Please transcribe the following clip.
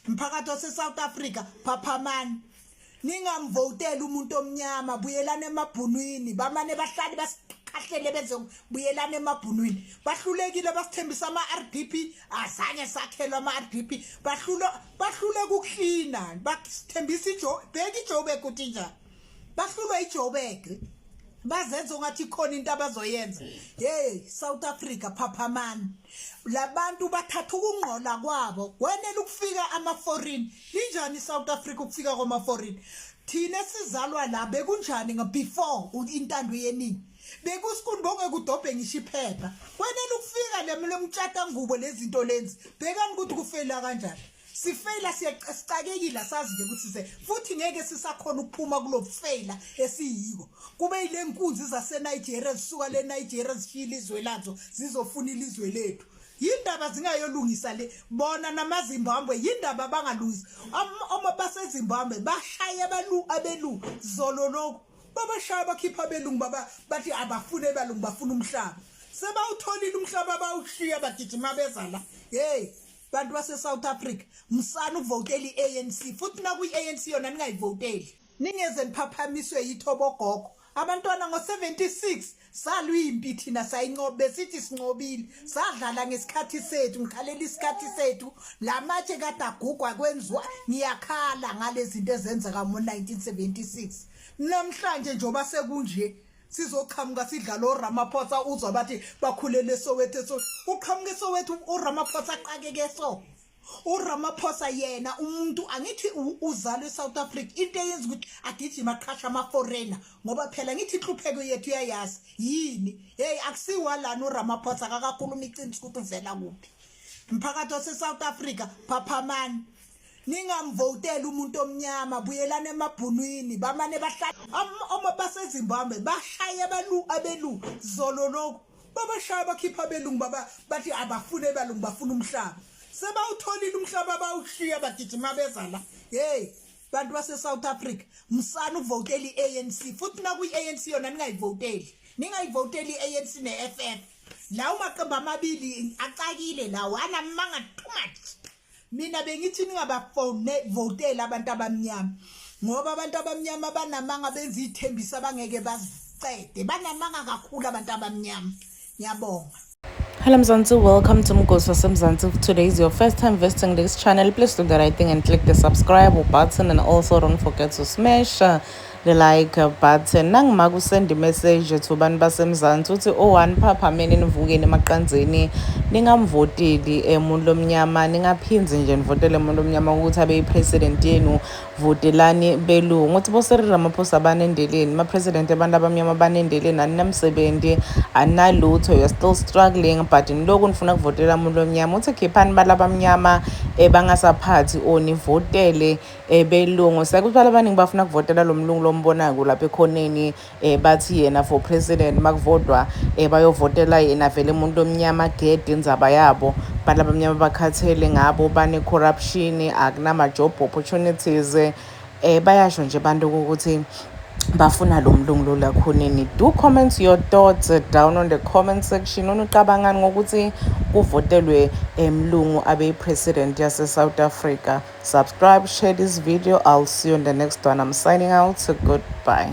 Mphakathi wase-South Africa, phaphamani, ningamvoteli umuntu omnyama. Buyelani emabhunwini. Bamane bahlale basikhahlele, beze buyelani emabhunwini. Bahlulekile, basithembisa ama-RDP, azange sakhelwa ama-RDP. Bahlule ukuklina, basithembisa ijo. Bheka iJoburg ukuthi njani, bahlulwa iJoburg, bazenza ungathi ikhona into abazoyenza. Hey South Africa, phaphamani, labantu bathatha ukungqola kwabo. Kwenela ukufika ama-foreign. Linjani South Africa ukufika kwama-foreign? Thina sizalwa la, bekunjani before intando yeningi? Bekusikuni bongeke udobhe ngisho iphepha. Kwenela ukufika le mtshata ngubo, lezinto lenzi. Bhekani ukuthi kufeyila kanjani. Sifeyila, sicakekile, asazi nje ukuthi se futhi ngeke sisakhona ukuphuma kulo feyila esiyiko. Kube yile nkunzi zaseNigeria zisuka le Nigeria, zishiya ilizwe lazo, zizofuna ilizwe lethu. Yindaba zingayolungisa le bona namaZimbabwe? Yindaba bangalungisi? Oma baseZimbabwe bashaye abelu zolo lokhu, babashaya, bakhipha abelungu, baba bathi abafune abelungu, bafuna umhlaba. Sebawutholile umhlaba, bawushiya, bagijima beza la. Hey bantu base-South Africa, msana ukuvotela i-ANC, futhi nakuyi-ANC yona ningayivoteli. Ningeze niphaphamiswe yitho bogogo. Abantwana ngo-76 salwa impi thina, sayinqoba, besithi sinqobile, sadlala ngesikhathi sethu. Ngikhalela isikhathi sethu, la matshe kade agugwa kwenziwa. Ngiyakhala ngalezi zinto ezenzeka ngo-1976. Namhlanje njengoba sekunje, sizoqhamuka sidlala oRamaphosa. Uzwa bathi bakhulele eSoweto, so uqhamuka eSoweto uRamaphosa, aqakeke. So uRamaphosa yena umuntu angithi uzalwe eSouth Africa. Into eyenza ukuthi agijima aqhasha ama-foreigner, ngoba phela ngithi inhlupheko yethu uyayazi yini. Hey, akusiwa lana uRamaphosa, akakakhuluma iqiniso ukuthi uvela kuphi. Mphakathi wase-South Africa, phaphamani, ningamvoteli umuntu omnyama. Buyelani emabhunwini. Bamane bahlale oma baseZimbabwe bashaye abelu zolo lokhu, babashaya, bakhipha abelungu, baba bathi abafune abelungu, bafuna umhlaba. Sebawutholile umhlaba, bawushiya, bagijima beza la. Hey bantu base-South Africa, msana ukuvotela i-ANC, futhi nakuyi-ANC yona ningayivoteli. Ningayivoteli i-ANC ne-FF. Lawo maqembu amabili acakile, lawo anamanga too much. Mina bengithi ningabavoteli abantu abamnyama, ngoba abantu abamnyama banamanga, benza iy'thembiso abangeke bazicede. Banamanga kakhulu abantu abamnyama. Ngiyabonga. Hello Mzansi, welcome to Mgosi Mzansi. If today is your first time visiting this channel, please do the right thing and click the subscribe button, and also don't forget to smash the like button. Nangima kusend message to bantu basemzansi, uthi o1 phaphameni, nivukeni emaqandzeni, ningamvoteli umuntu lomnyama, ningaphindzi nje nivotele umuntu omnyama ukuthi abe yi-president yenu. Votelani belungu. Uthi boCyril Ramaphosa banendeleni, ma-president abantu abamnyama banendeleni? Aninamsebenzi, aninalutho, you're still struggling, but niloku nifuna kuvotela umuntu omnyama. Uthi khiphani bala abamnyama bangasaphathi or nivotele belungu. Sekuthi abantu abaningi bafuna kuvotela lo mlungu lombonayo lapha ekhoneni, bathi yena for president. Makuvotwa bayovotela yena vele umuntu omnyama. Gede indzaba yabo, bantu abamnyama bakhathele ngabo, bane-corruption, akunama-job opportunities. Bayasho nje abantu ukuthi bafuna lo mlungu lo lakhoneni. Do comment your thoughts down on the comment section. Unicabangani ngokuthi kuvotelwe emlungu abe yi-president yase-South Africa? Subscribe, share this video. I'll see you in the next one. I'm signing out. Goodbye.